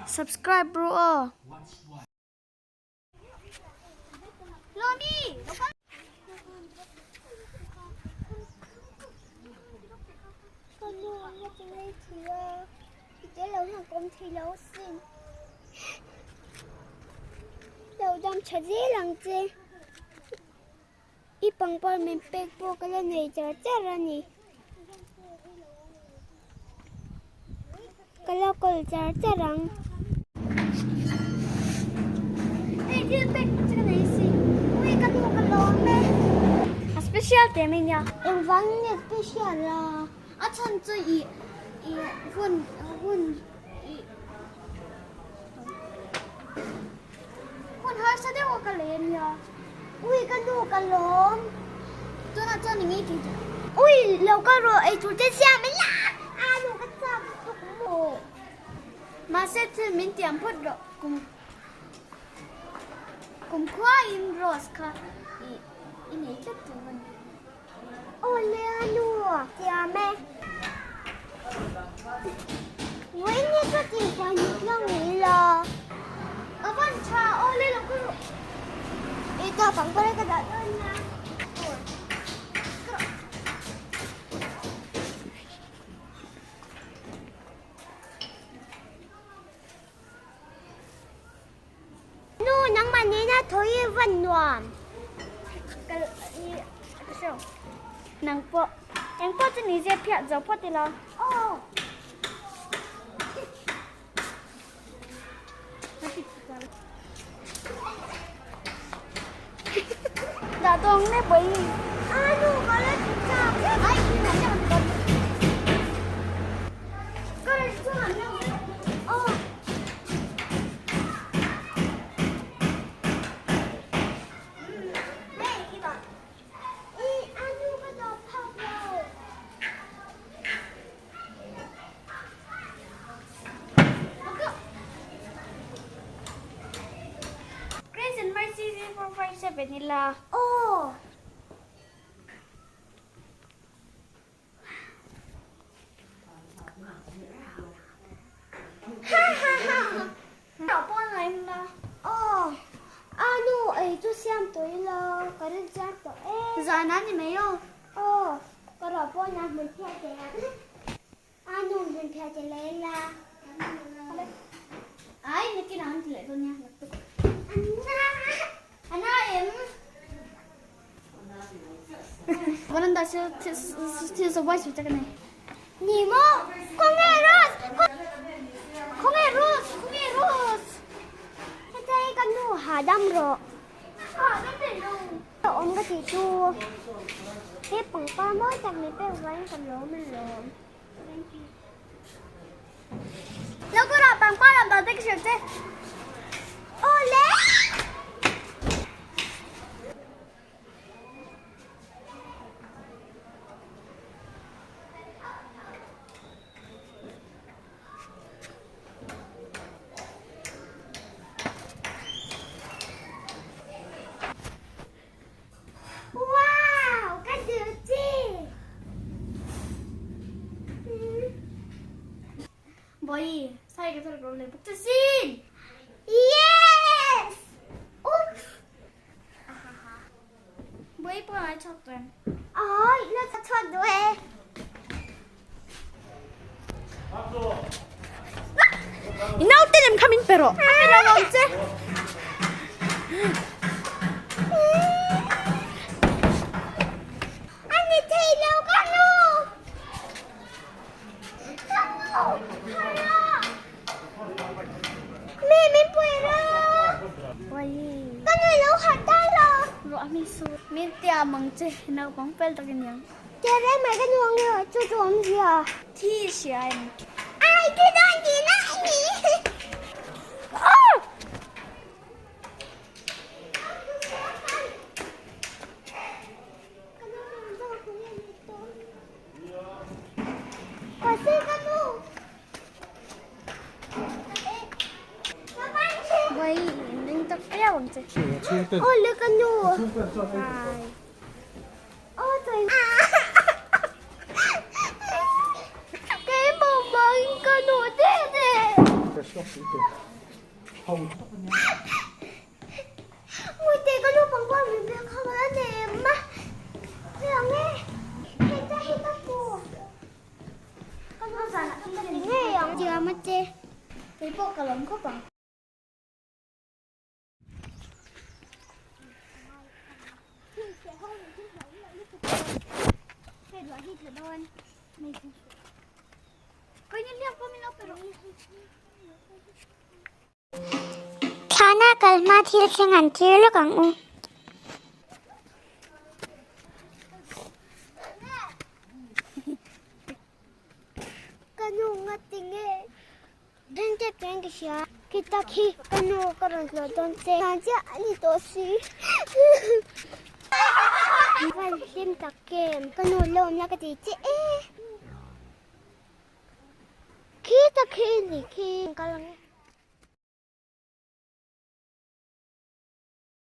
Subscribe ru aw. I pangpar min pek pawh ka la nei char char a ni. Ka la kawl char char ang. Hei thil pek chu ka nei si. Ui ka nu ka lawm e. A special teh mai nia. Engvang nge special a? A chhan chu i i hun hun i Hun harsa deuh a ka lei a nia. Ui ka nu ka lawm. Tunah chuan i ngei thei tawh. Ui lo ka rawh ei tur te siam ila. A nu ka chak tuk maw. Mahse thil min tiam phawt rawh kum kum khuaiin rose kha i i nei tlat tur a ni. Aw le a nu tiam e. Vawiin hi ka tihfai hnuk lang ila. Ka van tha aw le lo ka rawh. I ta pangpar ka dah dawn nia. Nu nangmah nena thaw hi van nuam. Ka i ka hre lo. Nang pawh eng pawh chu ni zia phiah zo phawt ila. Aw. Dah tawng ne pawh hi. A nu ka la ti chak. Ai ki na chak. Ka la chuan. Aw. Grace and Mercy 0457 ila. Aw. Aw, anu ei chu siam tawh ila, ka rin chiang tawh e. Zan a ni mai aw. Aw, ka rawh pawh na hmun phiah che a. Anu hmun phiah che leh ila. Ai, nakin ang ti leh dawn nia, naktuk. Anna! Anna em? Varanda chu thil zo buai chu ka nei. Ni maw? Khawnge Rose? Khawnge Rose? Khawnge Rose? Heta hi ka nu hahdam rawh. Hahdam rih lo. Ka awm ka tih chu he pangpar mawi tak min pek vangin ka lawm alawm. Lo ka rawh pangpar lam dan te ka hrilh che. Awle! Wow! Ka duh chi! Bawi, sai ka thar ka le buk che sin! Yes! Oops! Bawi pawh ai chhuak tuan. Oi, na chhuak duh e. I naute lem kha min pe rawh. A pe lo ang che. A ni thei lo ka nu. Ka nu, hara. Mi min pui rawh. Ka nu lo harh ta lo. Ruah mi su. Min tia mang che naupang fel tak i niang. Tere mai ka nu ang nge chu chu awm zia. Thi hria em. Ai thi dawn ti na i ni. Voi ning tak viau ang che. Aw le ka nu. Keimah vangin ka nu te te. Ngawite ka naupang pawh min biak ho a nem a, hei ang e, hei ta hei ta ku ka nu zanah ka ti ngei ang. Thiam a che, kei pawh ka lawm khawp ang. Thlana kal hma thil thleng an thlir lawk ang u. Ka nu nga tinge then tep chuan ka hria khi tak hi ka nu ka rawn tlawh dawn che hna chiah a ni tawh si van hlim tak em ka nu la awm la ka ti che e. Khi tak khi ni khi kal ang e.